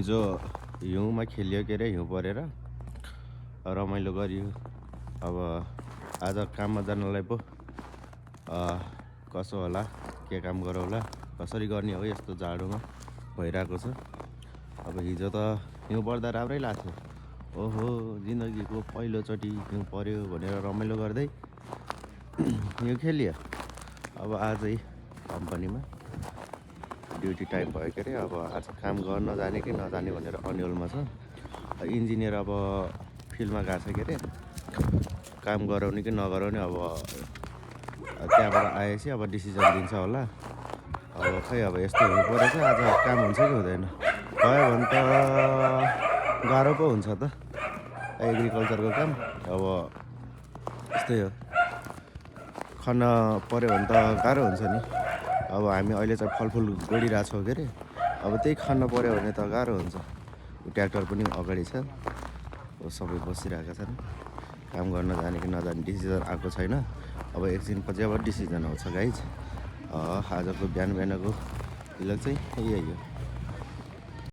हिजो हिउँमा खेलियो के अरे, हिउँ परेर रमाइलो गरियो। अब आज काममा जानलाई पो कसो होला, के काम गरौँ होला, कसरी गर्ने हो यस्तो जाडोमा भइरहेको छ। अब हिजो त हिउँ पर्दा राम्रै लाग्थ्यो। ओहो, जिन्दगीको पहिलोचोटि हिउँ पर्यो भनेर रमाइलो गर्दै हिउँ खेलियो। अब आजै कम्पनीमा ड्युटी टाइम भयो के अरे। अब आज काम गर्न जाने कि नजाने भनेर अन्यलमा छ। इन्जिनियर अब फिल्डमा गएको छ के अरे, काम गराउने कि नगराउने। अब त्यहाँबाट आएपछि अब डिसिजन दिन्छ होला। अब खै अब यस्तो हिउँ परेछ, आज काम हुन्छ कि हुँदैन। गयो भने त गाह्रो पो हुन्छ त एग्रिकल्चरको काम। अब यस्तै हो, खन्न पऱ्यो भने त गाह्रो हुन्छ नि। अब हामी अहिले चाहिँ फलफुल गोडिरहेको छौँ के अरे। अब त्यही खन्न पऱ्यो भने त गाह्रो हुन्छ। ट्र्याक्टर पनि अगाडि छ, सबै बसिरहेका छन्। काम गर्न जाने कि नजाने डिसिजन आएको छैन। अब एकछिनपछि अब डिसिजन आउँछ गाइज। आजको बिहानको हिलक चाहिँ यही हो।